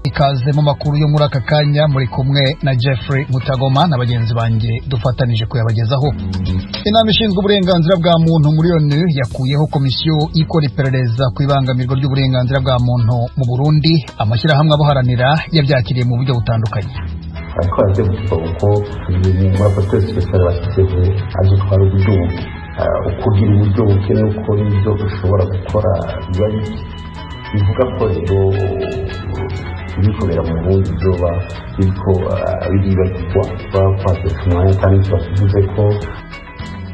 Ikaze mu makuru yo muri aka kanya, muri kumwe na Jeffrey Mutagoma na bagenzi banjye dufatanije kuyabagezaho. Inama ishinzwe uburenganzira bwa muntu muri ONU yakuyeho komisiyo ikora iperereza ku ibangamirwa ry'uburenganzira bwa muntu mu Burundi. Amashyirahamwe abuharanira yabyakiriye mu buryo butandukanye. Ariko barabyemeza kuko umurapoteri spécial bashyizeho azotwara uburyo buke. Ukugira uburyo buke nuko n'ibyo ushobora gukora biba bike, bivuga ko rero ibikorera mu Burundi byoba biriko biribagirwa bakwatesha umwanya, kandi tubavuze ko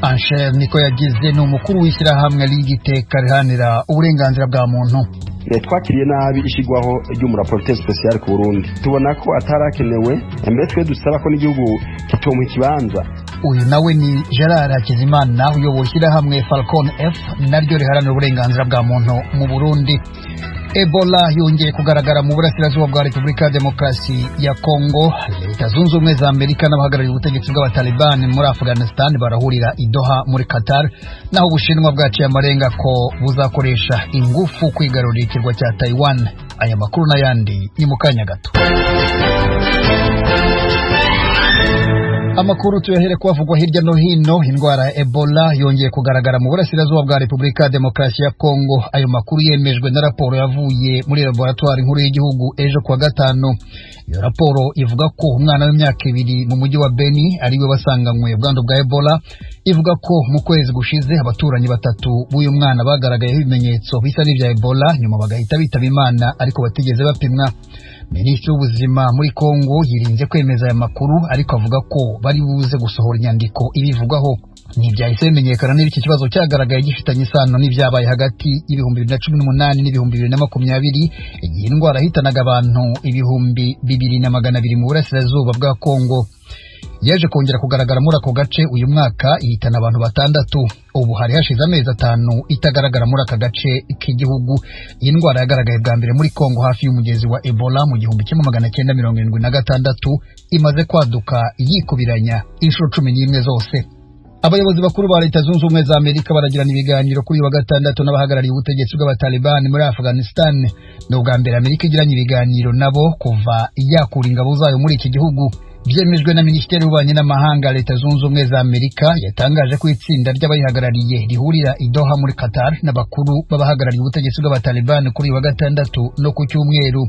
Anshel niko yagize ni umukuru w'ishyirahamwe ry'igiteka riharanira uburenganzira bwa muntu. Twakiriye nabi ishyirwaho ry'umurapporteur spécial ku Burundi, tubona ko atarakenewe, mbere twe dusaba ko n'igihugu kitomuha ikibanza. Uyu nawe ni Gerard Hakizimana uyoboye ishyirahamwe Falcon F, naryo riharanira uburenganzira bwa muntu mu Burundi. Ebola yongeye kugaragara mu burasirazuba bwa Repubulika ya Demokarasi ya Kongo. Leta Zunze Ubumwe za Amerika n'abahagarariye ubutegetsi bw'Abataliban muri Afghanistan barahurira i Doha muri Qatar, naho Ubushinwa bwaciye amarenga ko buzakoresha ingufu kwigarurira ikirwa cya Taiwan. Aya makuru n'ayandi ni mu kanya gato. Amakuru tuyahere kuhavugwa hirya no hino. Indwara ya Ebola yongeye kugaragara mu burasirazuba bwa Repubulika ya Demokarasi ya Kongo. Ayo makuru yemejwe na raporo yavuye muri laboratwari nkuru y'igihugu ejo kuwa gatanu. Iyo raporo ivuga ko umwana w'imyaka 2 mu mujyi wa Beni ariwe wasanganywe ubwandu bwa Ebola. Ivuga ko mu kwezi gushize abaturanyi batatu b'uyu mwana bagaragayeho ibimenyetso bisa n'ibya Ebola, nyuma bagahita bitaba Imana, ariko batigeze bapimwa. Minisitiri w'ubuzima muri Kongo yirinze kwemeza aya makuru, ariko avuga ko bari buze gusohora inyandiko ibivugaho. Ntibyahise bimenyekana niba iki kibazo cyagaragaye gifitanye isano n'ibyabaye hagati y'2018 n'2020, igihe indwara yahitanaga abantu 2200 mu burasirazuba bwa Kongo. Yaje kongera kugaragara muri ako gace uyu mwaka, ihitana abantu batandatu. Ubu hari hashize amezi 5 itagaragara muri aka gace k'igihugu. Iyi ndwara yagaragaye bwa mbere muri Kongo hafi y'umugezi wa Ebola mu 1976, imaze kwaduka yikubiranya inshuro 11 zose. Abayobozi bakuru ba Leta Zunze Ubumwe za Amerika baragirana ibiganiro kuri wa gatandatu n'abahagarariye ubutegetsi bw'Abataliban muri Afghanistan. Ni ubwa mbere Amerika igiranye ibiganiro nabo kuva yakura ingabo zayo muri iki gihugu. Byemejwe na Minisiteri y'Ububanyi n'Amahanga Leta Zunze Ubumwe za Amerika, yatangaje ko itsinda ry'abayihagarariye rihurira i Doha muri Qatar n'abakuru b'abahagarariye ubutegetsi bw'Abataliban kuri wa gatandatu no ku cyumweru.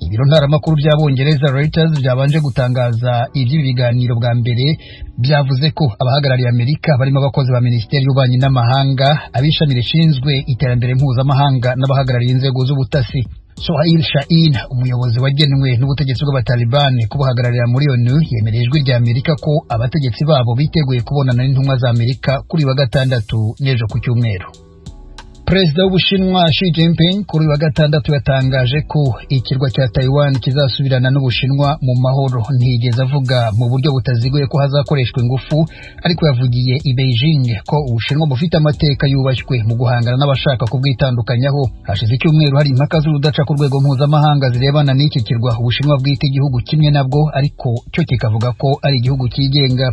Ibiro ntaramakuru by'Abongereza Reuters byabanje gutangaza iby'ibi biganiro bwa mbere, byavuze ko abahagarariye Amerika barimo abakozi ba Minisiteri y'Ububanyi n'Amahanga, ab'ishami rishinzwe iterambere mpuzamahanga n'abahagarariye inzego z'ubutasi. Sohail Shaheen, umuyobozi wagenwe n'ubutegetsi bw'Abataliban kubuhagararira muri ONU, yemereye Ijwi rya Amerika ko abategetsi babo biteguye kubonana n'intumwa za Amerika kuri wa gatandatu n'ejo ku cyumweru. Perezida w'Ubushinwa Xi Jinping kuri wa gatandatu yatangaje ko ikirwa cya Taiwan kizasubirana n'Ubushinwa mu mahoro. Ntiyigeze avuga mu buryo butaziguye ko hazakoreshwa ingufu, ariko yavugiye i Beijing ko Ubushinwa bufite amateka yubashywe mu guhangana n'abashaka kubwitandukanyaho. Hashize icyumweru hari impaka z'urudaca ku rwego mpuzamahanga zirebana n'iki kirwa Ubushinwa bwita igihugu kimwe nabwo, ariko cyo kikavuga ko ari igihugu cyigenga.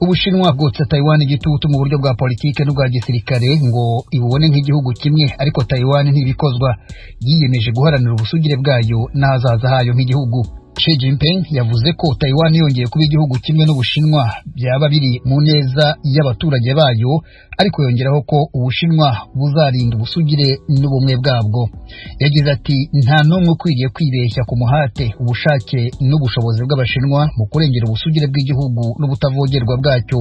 Ubushinwa bwotsa Taiwan igitutu mu buryo bwa politike n'ubwa gisirikare ngo ibubone nk'igihugu kimwe, ariko Taiwan ntibikozwa, yiyemeje guharanira ubusugire bwayo n'ahazaza hayo nk'igihugu. Xi Jinping yavuze ko Taiwan yongeye kuba igihugu kimwe n'Ubushinwa byaba biri mu neza y'abaturage bayo, ariko yongeraho ko Ubushinwa buzarinda ubusugire n'ubumwe bwabwo. Yagize ati: "Nta n'umwe ukwiriye kwibeshya ku muhate, ubushake n'ubushobozi bw'Abashinwa mu kurengera ubusugire bw'igihugu n'ubutavogerwa bwacyo.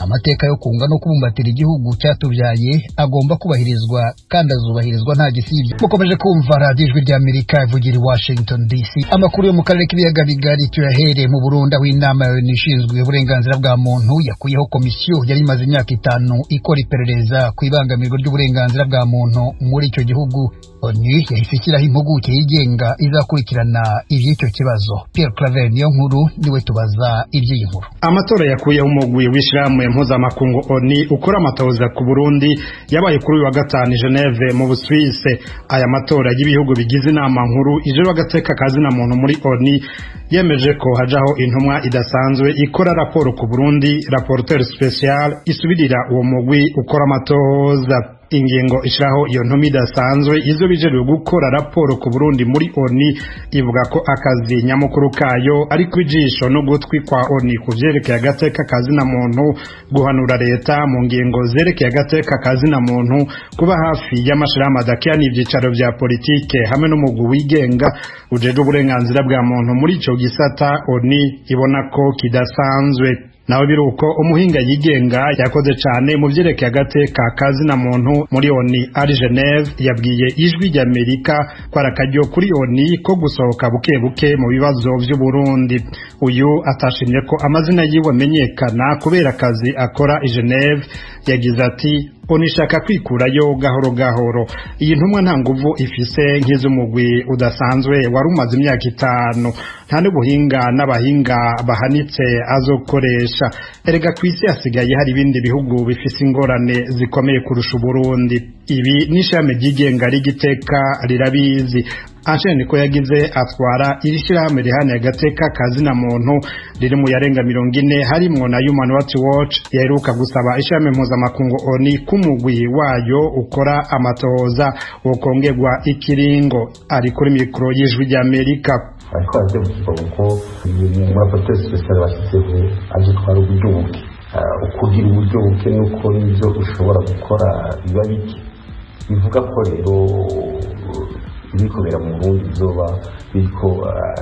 Amateka yo kunga no kubumbatira igihugu cyatubyaye agomba kubahirizwa kandi azubahirizwa nta gisibye." Mukomeje kumva radiyo Ijwi rya Amerika ivugira i Washington DC. Amakuru yo mu karere k'ibiyaga bigari tuyahere mu Burundi, aho inama ya ONU ishinzwe uburenganzira bwa muntu yakuyeho komisiyo yari imaze imyaka 5 ikora iperereza ku ibangamirwa ry'uburenganzira bwa muntu muri icyo gihugu. ONU yahise ishyiraho impuguke yigenga izakurikirana iby'icyo kibazo. Pierre Claver niyo nkuru niwe tubaza iby'iyi nkuru. Amatora yakuyeho umugwi w'ishirahamwe mpuzamakungu ONU ukora amatohoza ku Burundi yabaye kuri uyu wa gatanu i Geneve mu Busuwise. Aya matora y'ibihugu bigize inama nkuru ijejwe agateka ka zina muntu muri ONU yemeje ko hajaho intumwa idasanzwe ikora raporo ku Burundi, rapporteur spécial, isubirira uwo mugwi ukora amatohoza. Ingingo ishiraho iyo ntumwa idasanzwe izo bijejwe gukora raporo ku Burundi muri ONU ivuga ko akazi nyamukuru kayo ari kwijisho no gutwi kwa ONU ku vyerekeye agateka kazina muntu, guhanura leta mu ngingo zerekeye agateka kazina muntu, kuba hafi y'amashirahamwe adakihana ivyicaro vya politike hamwe n'umugwi wigenga ujejwe uburenganzira bwa muntu muri ico gisata ONU ibona ko kidasanzwe. Nawe biruko umuhinga yigenga yakoze cane mu vyerekeye agateka kazina muntu muri ONU ari Geneve yabwiye Ijwi ry'Amerika ko ari akaryo kuri ONU ko gusohoka buke buke mu bibazo vy'Uburundi. Uyu atashimye ko amazina yiwe amenyekana kubera akazi akora i Geneve, yagize ati: "ONU ishaka kwikurayo gahoro gahoro. Iyi ntumwa nta nguvu ifise nk'iz'umugwi udasanzwe wari umaze imyaka 5, nta n'ubuhinga n'abahinga bahanitse azokoresha. Erega ku isi hasigaye hari ibindi bihugu bifise ingorane zikomeye kurusha Uburundi. Ibi n'ishami ryigenga rigiteka rirabizi." Anshe niko yagize atwara iri shirahamwe rihana agateka kazina muntu riri mu yarenga 40, harimwo na Human Rights Watch yaheruka gusaba ishirahamwe mpuzamakungu ONU k'umugwi wayo ukora amatohoza wokongerwa ikiringo. Ari kuri mikoro y'Ijwi ry'Amerika. Ariko barabyumva kuko umuraporoteri sipesiyale bashyizeho aje twara uburyo buke. Ukugira uburyo buke nuko n'ibyo ushobora gukora biba bike, bivuga ko rero ibikobera mu Burundi bizoba biriko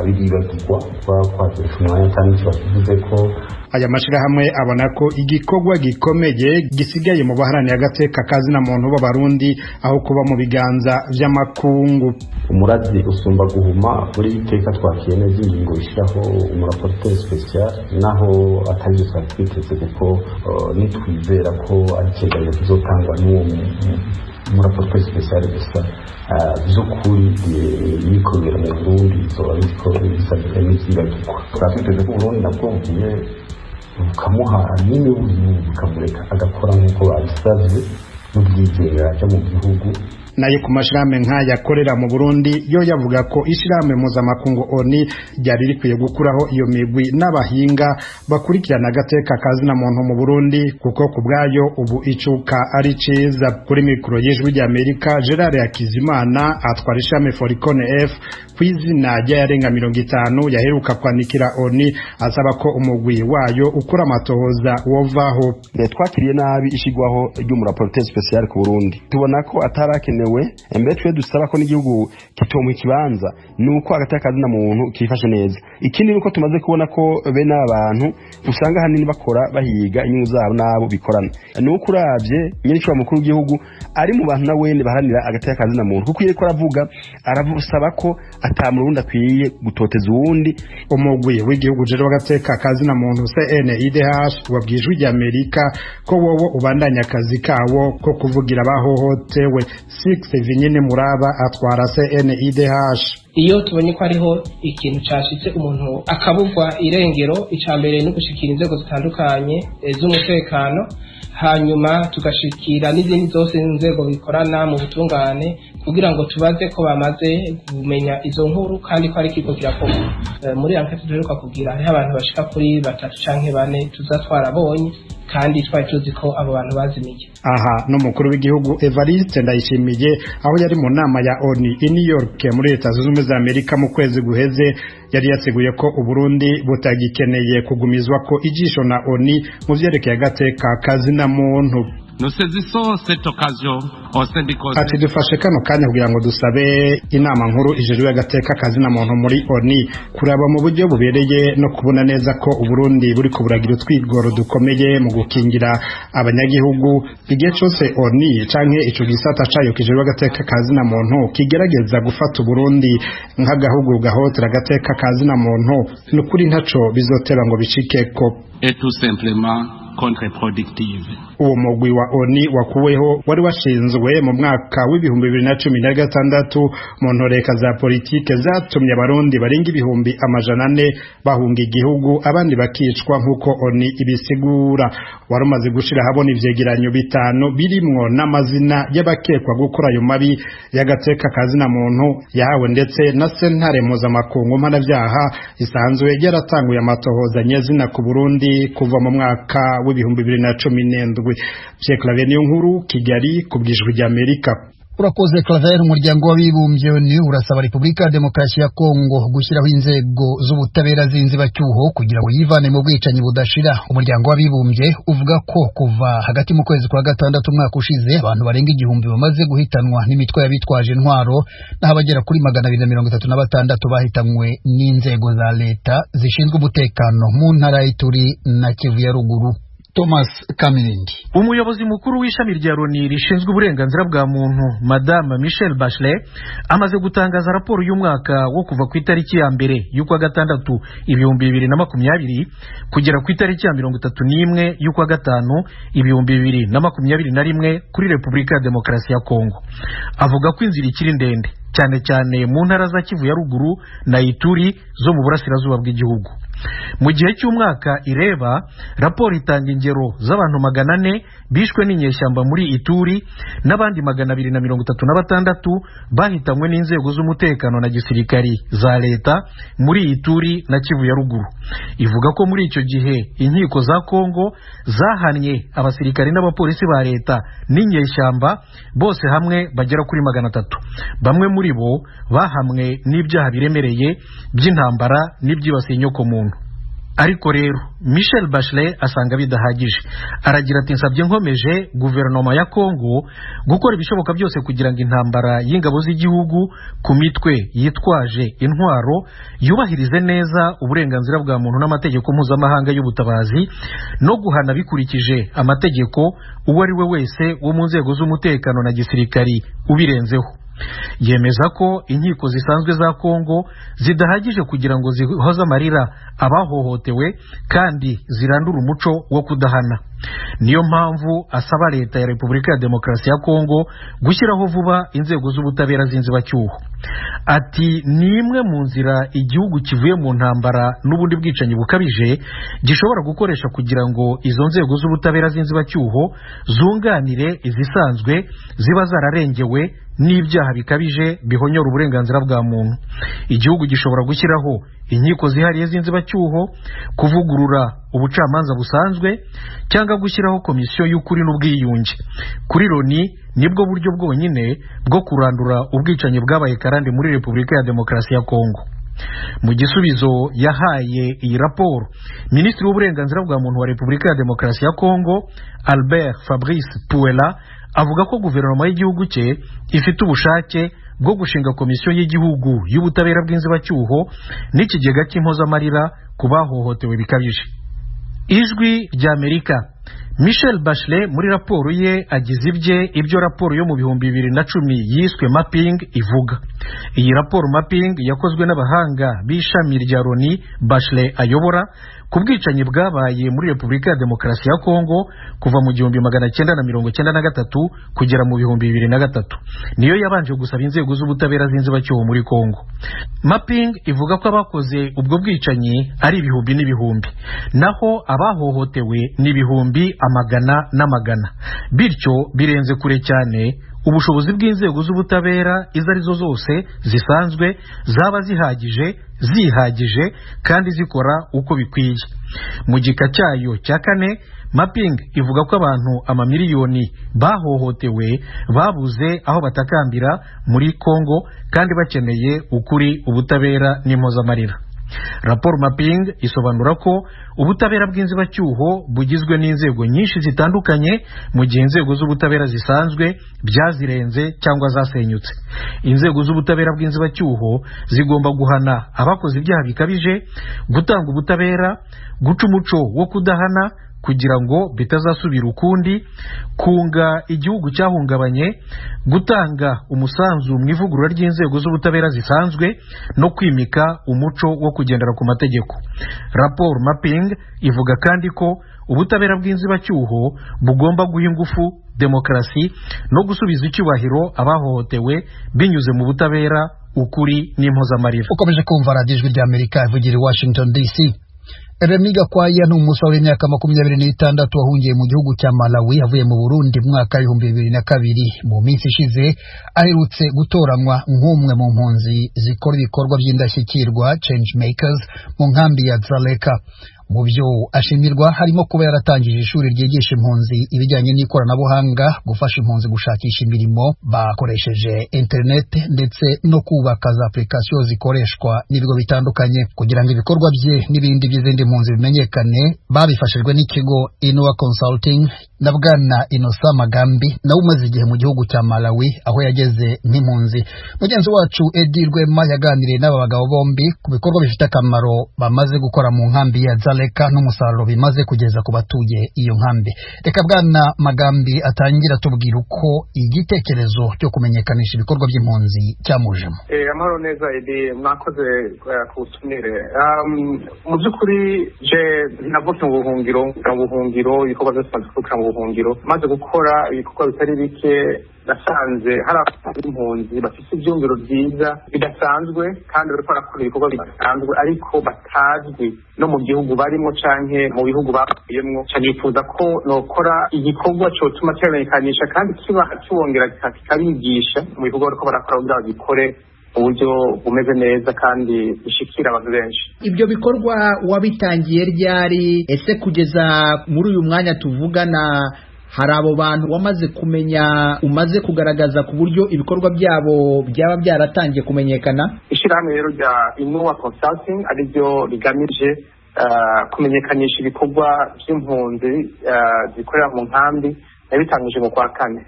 biribagirwa kwakoresha umwanya cyangwa icyo bakivuze ko. Aya mashirahamwe abona ko igikorwa gikomeye gisigaye mu baharaniye agateka kazina muntu b'Abarundi aho kuba mu biganza vy'amakungu. Umurazi usumba guhuma. Muri iteka twakiye neza ingingo ishyiraho umuraporoteri special, naho atari byo twari twiteze, kuko nitwizera ko ari icyegeranyo kizotangwa n'uwo muraporoteri special gusa. By'ukuri ibikorera mu Burundi bizoba biriko bisa n'ivyibagirwa. Tukaba twiteze ko Uburundi nabwo bugiye bukamuha n'imiburire, bukamureka agakora nk'uko babisavye n'ubwigenge aja mu gihugu. Nayo ku mashirahamwe nk'aya akorera mu Burundi yo yavuga ko ishirahamwe mpuzamakungu ONU ryari rikwiye gukuraho iyo migwi n'abahinga bakurikirana agateka kazina muntu mu Burundi, kuko ku bwayo ubu icuka ari ciza. Kuri mikoro y'Ijwi ry'Amerika, Gerard Hakizimana atwara ishirahamwe Foricone F kw'izina ry'ayarenga 50 yaheruka kwandikira ONU asaba ko umugwi wayo ukora amatohoza wovaho. Twakiriye nabi ishigwaho ry'umuraporoteri special ku Burundi, tubona ko atarakenewe. Mbere twe dusaba ko n'igihugu kitomuha ikibanza nuko agateka kazina muntu kifashe neza. Ikindi nuko tumaze kubona ko bene aba bantu usanga ahanini bakora bahiga inyungu zabo n'abo bikorana. Nuko uravye nyene mukuru w'igihugu ari mu bantu na wene baharanira agateka kazina muntu, kuko iyo ariko aravuga arasaba ko ata Murundi akwiye gutoteza uwundi. Umugwi w'igihugu ujejwe agateka kazina muntu CNIDH wabwiye Ijwi ry'Amerika ko wowo ubandanya akazi kawo ko kuvugira abahohotewe. Six Vinyine Muraba atwara CNIDH. Iyo tubonye ko hariho ikintu cashitse, umuntu akabugwa irengero, ica mbere ni ugushikira inzego zitandukanye z'umutekano, hanyuma tugashikira n'izindi zose nzego bikorana mu butungane kugira ngo tubaze ko bamaze kumenya izo nkuru kandi ko ari ikigo kirakorwa. Muri ankete duheruka kugira, hariho abantu bashika kuri batatu canke bane tuza twarabonye kandi twari tuzi ko abo bantu bazimiye. Aha n'umukuru w'igihugu Evariste Ndayishimiye, aho yari mu nama ya ONU i New York muri Leta Zunze Ubumwe za Amerika mu kwezi guheze, yari yasiguye ko Uburundi butagikeneye kugumizwa ko ijisho na ONU mu vyerekeye agateka kazina muntu. Nous saisissons cette occasion au sein du Conseil. Ati: "Dufashe kano kanya kugira ngo dusabe inama nkuru ijejwe agateka kazina muntu muri ONU kuraba mu buryo bubereye no kubona neza ko Uburundi buriko buragira utwigoro dukomeye mu gukingira abanyagihugu. Igihe cose ONU canke ico gisata cayo kijejwe agateka kazina muntu kigerageza gufata Uburundi nk'agahugu gahotera agateka kazina muntu, ni ukuri ntaco bizoteba ngo bishikeko." Est tout simplement contre-productive. Uwo mugwi wa ONU wakuweho wari washinzwe mu mwaka w'2016 mu ntoreka za politike zatumye Abarundi barenga 400,000 bahunga igihugu, abandi bakicwa nk'uko ONU ibisigura. Wari umaze gushira ahabona ivyegeranyo bitanu birimwo n'amazina y'abakekwa gukora ayo mabi y'agateka kazina muntu, yahawe ndetse na sentare mpuzamakungu mpanavyaha isanzwe yaratanguye amatohoza nyezina ku Burundi kuva mu mwaka w'2017. ndwi. Pierre Claver niyo nkuru, Kigali, ku bwijwi rya Amerika. Urakoze Claver. Umuryango w'abibumbye ONU urasaba Repubulika ya Demokarasi ya Kongo gushyiraho inzego z'ubutabera z'inzibacyuho kugira ngo yivane mu bwicanyi budashira. Umuryango w'abibumbye uvuga ko kuva hagati mu kwezi kwa gatandatu umwaka ushize, abantu barenga 1000 bamaze guhitanwa n'imitwe y'abitwaje intwaro, naho abagera kuri 236 bahitanywe n'inzego za leta zishinzwe umutekano mu ntara y'Ituri na Kivu ya Ruguru. Thomas Kamirindi. Umuyobozi mukuru w'ishami rya Loni rishinzwe uburenganzira bwa muntu, Madame Michelle Bachelet, amaze gutangaza raporo y'umwaka wo kuva ku itariki ya 1 y'ukwa gatandatu 2020 kugera ku itariki ya 31 y'ukwa gatanu 2021 kuri Repubulika ya Demokarasi ya Kongo. Avuga ko inzira ikiri ndende, cyane cyane mu ntara za Kivu ya Ruguru na Ituri zo mu burasirazuba bw'igihugu. Mu gihe cy'umwaka ireba, raporo itanga ingero z'abantu 400 bishwe n'inyeshyamba muri Ituri n'abandi 236 bahitanywe n'inzego z'umutekano na gisirikari za leta muri Ituri na Kivu ya Ruguru. Ivuga ko muri icyo gihe inkiko za Kongo zahannye abasirikari n'abapolisi ba leta n'inyeshyamba bose hamwe bagera kuri 300. Bamwe muri bo bahamwe n'ibyaha biremereye by'intambara n'ibyibasiye inyokomuntu. Ariko rero Michelle Bachelet asanga bidahagije. Aragira ati: "Nsabye nkomeje guverinoma ya Kongo gukora ibishoboka byose kugira ngo intambara y'ingabo z'igihugu ku mitwe yitwaje intwaro yubahirize neza uburenganzira bwa muntu n'amategeko mpuzamahanga y'ubutabazi, no guhana bikurikije amategeko uwo ari we wese wo mu nzego z'umutekano na gisirikari ubirenzeho." Yemeza ko inkiko zisanzwe za Kongo zidahagije kugira ngo zihoze amarira abahohotewe kandi zirandura umuco wo kudahana. Niyo mpamvu asaba leta ya Repubulika ya Demokarasi ya Kongo gushyiraho vuba inzego z'ubutabera z'inzibacyuho. Ati: "Ni imwe mu nzira igihugu kivuye mu ntambara n'ubundi bwicanyi bukabije gishobora gukoresha kugira ngo izo nzego z'ubutabera z'inzibacyuho zunganire izisanzwe ziba zararengewe n'ibyaha bikabije bihonyora uburenganzira bwa muntu. Igihugu gishobora gushyiraho inkiko zihariye z'inzibacyuho, kuvugurura ubucamanza busanzwe, cyangwa gushyiraho komisiyo y'ukuri n'ubwiyunge. Kuri Loni, nibwo buryo bwonyine bwo kurandura ubwicanyi bwabaye karande muri Repubulika ya Demokarasi ya Kongo." Mu gisubizo yahaye iyi raporo, Minisitiri w'uburenganzira bwa muntu wa Repubulika ya Demokarasi ya Kongo, Albert Fabrice Puela, avuga ko guverinoma y'igihugu cye ifite ubushake bwo gushinga komisiyo y'igihugu y'ubutabera bw'inzibacyuho n'ikigega cy'impozamarira ku bahohotewe bikabije. Ijwi ry'Amerika. Michelle Bachelet muri raporo ye agize ibye ibyo raporo yo mu 2010 yiswe Mapping ivuga. Iyi raporo Mapping yakozwe n'abahanga b'ishami rya Loni Bachelet ayobora ku bwicanyi bwabaye muri Repubulika ya Demokarasi ya Kongo kuva mu 1993 kugera mu 2003, niyo yabanje gusaba inzego z'ubutabera z'inzibacyuho muri Kongo. Mapping ivuga ko abakoze ubwo bwicanyi ari ibihumbi n'ibihumbi, naho abahohotewe ni ibihumbi amagana n'amagana, bityo birenze kure cyane ubushobozi bw'inzego z'ubutabera izo arizo zose zisanzwe zaba zihagije, zihagije kandi zikora uko bikwiye. Mu gika cyayo cya kane, Mapping ivuga ko abantu amamiliyoni bahohotewe babuze aho batakambira muri Kongo kandi bakeneye ukuri, ubutabera n'impozamarira. Raporo Mapping isobanura ko ubutabera bw'inzibacyuho bugizwe n'inzego nyinshi zitandukanye, mu gihe inzego z'ubutabera zisanzwe byazirenze cyangwa zasenyutse. Inzego z'ubutabera bw'inzibacyuho zigomba guhana abakoze ibyaha bikabije, gutanga ubutabera, guca umuco wo kudahana kugira ngo bitazasubira ukundi, kunga igihugu cyahungabanye, gutanga umusanzu mu ivugurura ry'inzego z'ubutabera zisanzwe no kwimika umuco wo kugendera ku mategeko. Raporo Mapping ivuga kandi ko ubutabera bw'inzibacyuho bugomba guha ingufu demokarasi no gusubiza icyubahiro abahohotewe binyuze mu butabera, ukuri n'impozamarira. Ukomeje kumva Radiyo Ijwi ry'Amerika ivugira i Washington DC. Remy Gakwaya ni umusore w'imyaka 26 wahungiye mu gihugu cya Malawi avuye mu Burundi mu mwaka w'2002. Mu minsi ishize aherutse gutoranywa nk'umwe mu mpunzi zikora ibikorwa by'indashyikirwa, Change Makers, mu nkambi ya Dzaleka. Mu byo ashimirwa harimo kuba yaratangije ishuri ryigisha impunzi ibijyanye n'ikoranabuhanga, gufasha impunzi gushakisha imirimo bakoresheje internet, ndetse no kubaka za application zikoreshwa n'ibigo bitandukanye. Kugira ngo ibikorwa bye n'ibindi by'izindi mpunzi bimenyekane, babifashijwe n'ikigo Inua Consulting na Bwana Innocent Magambi, nawe umaze igihe mu gihugu cya Malawi aho yageze nk'impunzi. Mugenzi wacu Edi Rwema yaganiriye n'aba bagabo bombi ku bikorwa bifite akamaro bamaze gukora mu nkambi ya Dzaleka n'umusaruro bimaze kugeza ku batuye iyo nkambi. Reka Bwana Magambi atangira atubwira uko igitekerezo cyo kumenyekanisha ibikorwa by'impunzi cyamujemo. Amahoro neza Edi, mwakoze ku butumire. Mu by'ukuri je navukiye mu buhungiro, ibikorwa byose maze kuvukira mu buhungiro. Maze gukora ibikorwa bitari bike, nasanze hari impunzi bafite ibyumviro byiza bidasanzwe kandi bariko barakora ibikorwa bidasanzwe, ariko batazwi no mu gihugu barimo canke mu bihugu bavuyemwo. Nifuza ko nokora igikorwa cotuma kibamenyekanisha kandi kiba kibongera kikabigisha mu bikorwa bariko barakora kugira bagikore mu buryo bumeze neza kandi bishikira abantu benshi. Ibyo bikorwa wabitangiye ryari? Ese kugeza muri uyu mwanya tuvugana, hari abo bantu wamaze kumenya, umaze kugaragaza ku buryo ibikorwa byabo byaba byaratangiye kumenyekana? Ishyirahamwe rero rya Inua Consulting, ariryo rigamije kumenyekanisha ibikorwa by'impunzi zikorera mu nkambi, yabitangije mu kwa kane.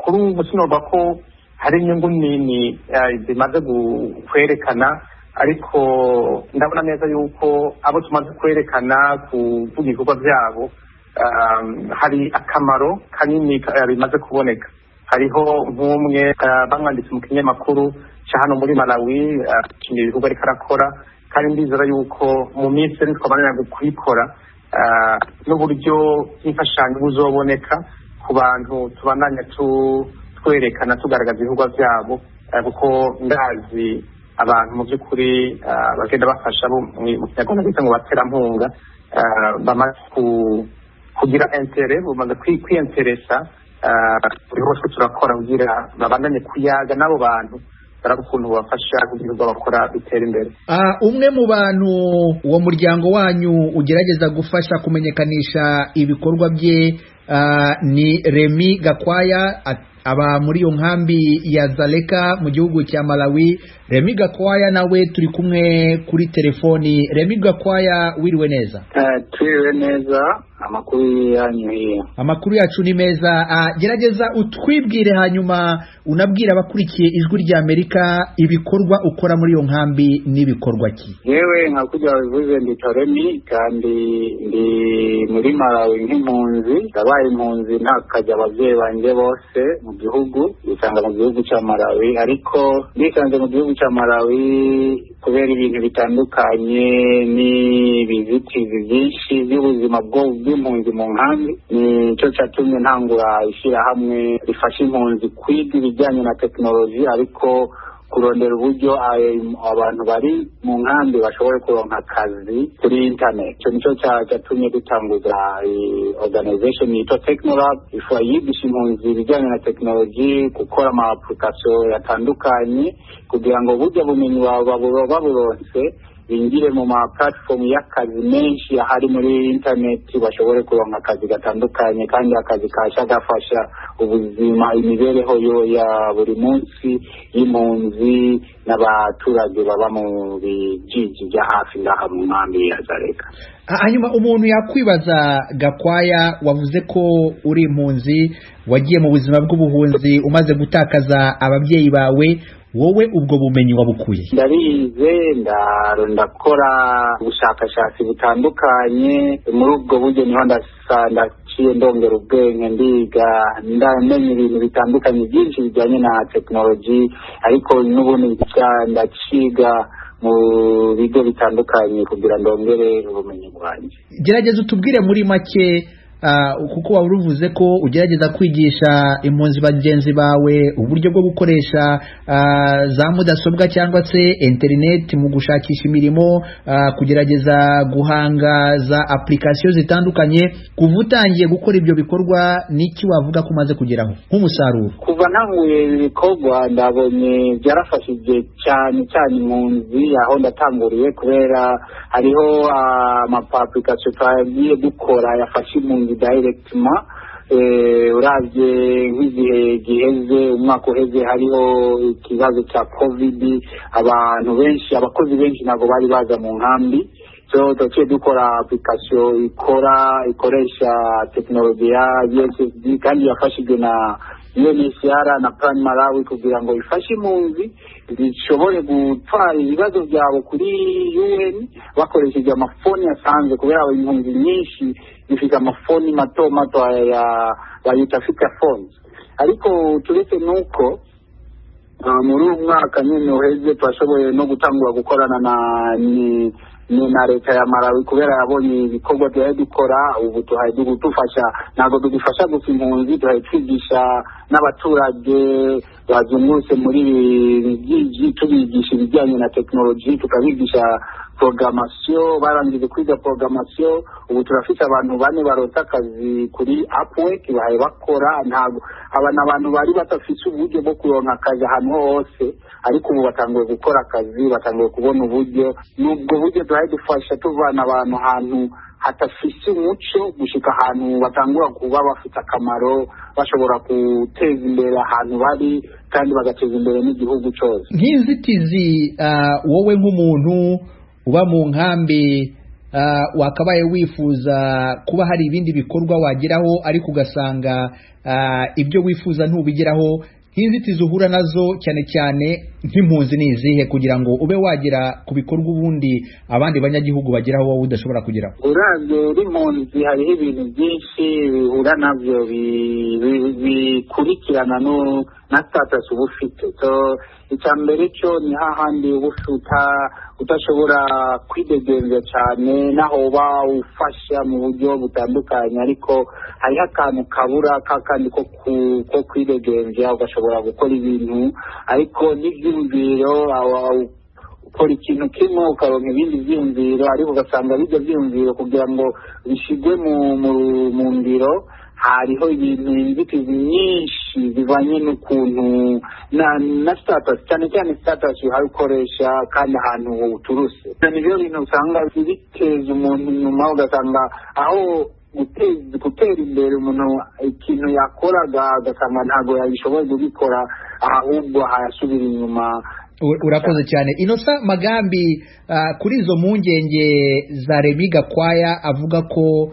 Kuri ubu sinumva ko hari inyungu nini zimaze kwerekana, ariko ndabona neza yuko abo tumaze kwerekana, kuvuga ibikorwa byabo, hari akamaro kanini bimaze kuboneka. Hariho nk'umwe bamwanditse mu kinyamakuru cya hano muri Malawi, ibikorwa ariko arakora, kandi ndizera yuko mu minsi nitwabanira kubikora n'uburyo bw'imfashanyo buzoboneka ku bantu tubandanya twerekana, tugaragaza ibikorwa byabo, kuko ndazi abantu mu by'ukuri bagenda bafasha, bo mu Kinyarwanda bita ngo baterankunga, bamaze kugira intérêt, bamaze kwiyenteresa. Buri hose turakora kugira babandanye kuyaga n'abo bantu, baraba ukuntu bubafasha kugira ibyo bakora bitera imbere. Umwe mu bantu uwo muryango wanyu ugerageza gufasha kumenyekanisha ibikorwa bye ni Remy Gakwaya, aba muri iyo nkambi ya Dzaleka mu gihugu cya Malawi. Remy Gakwaya nawe turi kumwe kuri telefoni. Remy Gakwaya, wiriwe neza? Twiriwe neza, amakuru yanyu hiyo? Amakuru yacu ni meza. Gerageza utwibwire, hanyuma unabwire abakurikiye Ijwi rya Amerika ibikorwa ukora muri iyo nkambi n'ibikorwa ki. Yewe, nka kurya bivuze, ndi Remy kandi ndi muri Malawi nk'impunzi. Ndabaye impunzi ntakajya ababyeyi banjye bose mu gihugu, bisanga mu gihugu cya Malawi, ariko nisanze mu gihugu cya Malawi kubera ibintu bitandukanye n'ibizitizi byinshi by'ubuzima bw'impunzi mu nkambi. Nicyo cyatumye ntangura ishyirahamwe rifasha impunzi kwiga ibijyanye na tekinoloji, ariko kurondera uburyo abantu bari mu nkambi bashobore kuronka akazi kuri internet. Icyo nicyo cyatumye dutanguza organization yitwa Technolab, ifa yigisha impunzi ibijyanye na tekinoloji, gukora ama application yatandukanye, kugira ngo burya bumenyi baburonse binjire mu ma platform y'akazi menshi ahari muri internet, bashobore kuronka akazi gatandukanye, kandi akazi kasha gafasha ubuzima, imibereho yo ya buri munsi y'impunzi n'abaturage baba mu bijiji bya hafi ngaha mu nkambi ya Dzaleka. Hanyuma umuntu yakwibaza, Gakwaya, wavuze ko uri impunzi, wagiye mu buzima bw'ubuhunzi umaze gutakaza ababyeyi bawe, wowe ubwo bumenyi wabukuye? Ndarize, ndakora ubushakashatsi butandukanye. Muri ubwo buryo niho ndaciye ndongera ubwenge, ndiga, ndamenya ibintu bitandukanye byinshi bijyanye na tekinoloji, ariko n'ubundi ndaciga mu bigo bitandukanye kugira ndongere ubumenyi bwanjye. Gerageza utubwire muri make. Kuko waba uruvuze ko ugerageza kwigisha impunzi bagenzi bawe uburyo bwo gukoresha za mudasobwa cyangwa se interineti mu gushakisha imirimo, kugerageza guhanga za application zitandukanye, kuva utangiye gukora ibyo bikorwa niki wavuga ko umaze kugeraho nk'umusaruro? Kuva ntanguye ibi bikorwa ndabonye byarafashije cyane cyane impunzi aho ndatanguriye, kubera hariho ama-application twagiye dukora yafashe impunzi directement. Uravye nk'igihe giheze, umwaka uheze, hariho ikibazo cya COVID, abantu benshi, abakozi benshi ntabwo bari baza mu nkambi. So twaciye dukora application ikora ikoresha tekinoloji ya USSD kandi yafashijwe na UNHCR na Plan Malawi kugira ngo ifashe impunzi zishobore gutwara ibibazo byabo kuri UN bakoresheje amafoni asanzwe, kubera impunzi nyinshi zifite amafoni mato mato ya bayita feature phones. Ariko turetse nuko muri uyu mwaka nyine uheze twashoboye no gutangura gukorana na ni na leta ya Malawi, kubera yabonye ibikorwa duhaye dukora. Ubu tuhaye dufasha, ntabwo tugifasha gusa impunzi, duhaye twigisha n'abaturage bazungurutse muri ibi, tubigisha ibijyanye na tekinoloji, tukabigisha programmation. Barangije kwiga programmation, ubu turafite abantu 4 barota akazi kuri Upwork, bahaye bakora. Ntabwo aba ni abantu bari badafite uburyo bwo kuronka akazi ahantu hose, ariko ubu batanguye gukora akazi, batanguye kubona uburyo. N'ubwo buryo duhaye dufasha tuvana abantu ahantu hatafise umuco gushika ahantu batangura kuba bafite akamaro, bashobora guteza imbere ahantu bari kandi bagateza imbere n'igihugu cyose. Nk'inzitizi wowe nk'umuntu uba mu nkambi wakabaye wifuza kuba hari ibindi bikorwa wageraho, ariko ugasanga ibyo wifuza ntubigeraho, nk'inzitizi uhura nazo cyane cyane nk'impunzi ni izihe kugira ngo ube wagera ku bikorwa ubundi abandi banyagihugu bageraho wowe udashobora kugeraho? Uravye uri impunzi hariho ibintu byinshi bihura navyo bikurikirana na status uba ufite. So icya mbere cyo ni hahandi uba ufite udashobora kwidegemvya cyane, naho uba ufasha mu buryo butandukanye, ariko hariho akantu kabura kakandi ko kwidegemvya, ugashobora gukora ibintu ariko n'ivyumviro, ukora ikintu kimwe ukaronka ibindi vyumviro, ariko ugasanga ibyo vyumviro kugira ngo bishigwe mu ngiro hariho ibintu, inzitizi nyinshi zivanye n'ukuntu na status, cyane cyane status uhaye ukoresha kandi ahantu uturuse. Nivyo bintu usanga biteza umuntu inyuma, ugasanga aho gutera imbere umuntu ikintu yakoraga ugasanga ntabwo yabishoboye kubikora, ahubwo hayasubira inyuma. Urakoze cyane Innocent Magambi. Kuri izo mpungenge za Remy Gakwaya avuga ko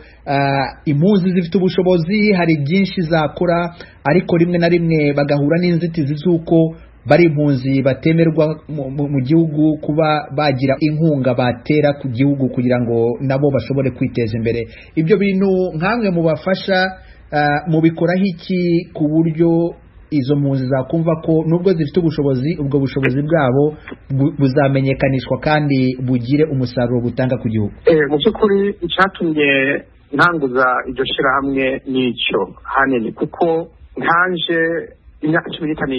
impunzi zifite ubushobozi, hari byinshi zakora, ariko rimwe na rimwe bagahura n'inzitizi z'uko bari impunzi batemerwa mu gihugu kuba bagira inkunga batera ku gihugu kugira ngo nabo bashobore kwiteza imbere. Ibyo bintu nkamwe mubafasha mubikoraho iki ku buryo izo mpunzi zakumva ko nubwo zifite ubushobozi, ubwo bushobozi bwabo buzamenyekanishwa kandi bugire umusaruro butanga ku gihugu? Mu by'ukuri icyatumye ntanguza iryo shyirahamwe n'icyo hanini, kuko nkanje imyaka 15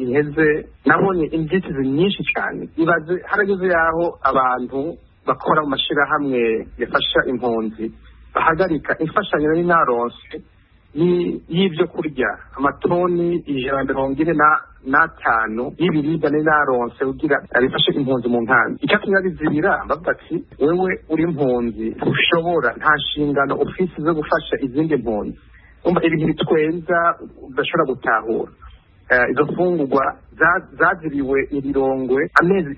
iheze nabonye inzitizi nyinshi cyane. Ibaze harageze yaho abantu bakora mu mashyirahamwe yafasha impunzi bahagarika imfashanyo nari naronse y'ibyo kurya, amatoni 145 y'ibiribwa nari naronse kugira abifashe impunzi mu nkambi. Icyatumye babizibira bavuga ati wewe uri impunzi ushobora, nta nshingano ufise zo gufasha izindi mpunzi. Umva ibintu bitwenza udashobora gutahura. Izo mfungurwa zaziriwe ibirongwe amezi 6,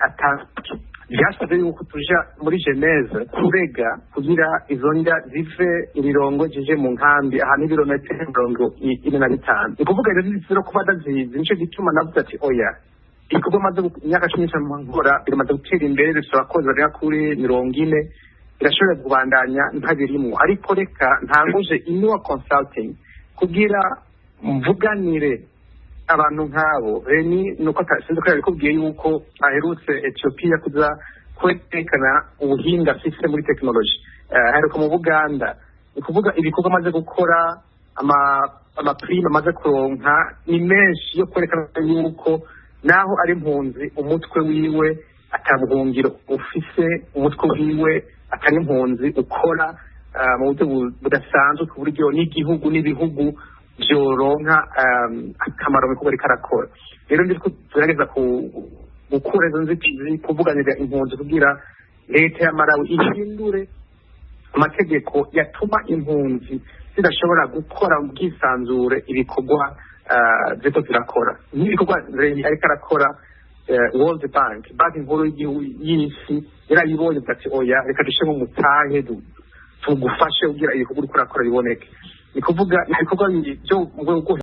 byasabye yuko tuja muri Geneve kurega kugira izo ndya zive ibirongwe zije mu nkambi ahantu ibirometero 45. Ni kuvuga rero zizira kuba ndazizi, nico gituma navuze ati oya, ibikorwa maze imyaka 15 nkora biramaze gutera imbere, bifite abakozi bagera kuri 40, birashobora kubandanya ntabirimwo, ariko reka ntanguje Inua Consulting kugira mvuganire abantu nk'abo. Remy nuko sinzi ko yabikubwiye yuko aherutse Ethiopia kuza kwerekana ubuhinga afise muri tekinoloji, aheruka mu Buganda. Ni kuvuga ibikorwa amaze gukora, amaprime amaze kuronka ni menshi yo kwerekana yuko naho ari impunzi umutwe wiwe atabuhungiro ufise, umutwe wiwe atari impunzi ukora mu buryo budasanzwe, ku buryo n'igihugu n'ibihugu byoronka akamaro mu bikorwa ariko arakora. Rero ndi tugerageza gukura izo nzitizi, kuvuganira impunzi kugira leta ya Malawi ihindure amategeko yatuma impunzi zidashobora gukora mu bwisanzure ibikorwa ziriko zirakora, nk'ibikorwa Remi ariko arakora. World Bank, banki nkuru y'igihugu y'isi, yarayibonye ati: "Oya, reka dushiremo umutahe tugufashe kugira ibikorwa uriko urakora biboneke." Ni kuvuga ibikorwa byo mu rwego rwo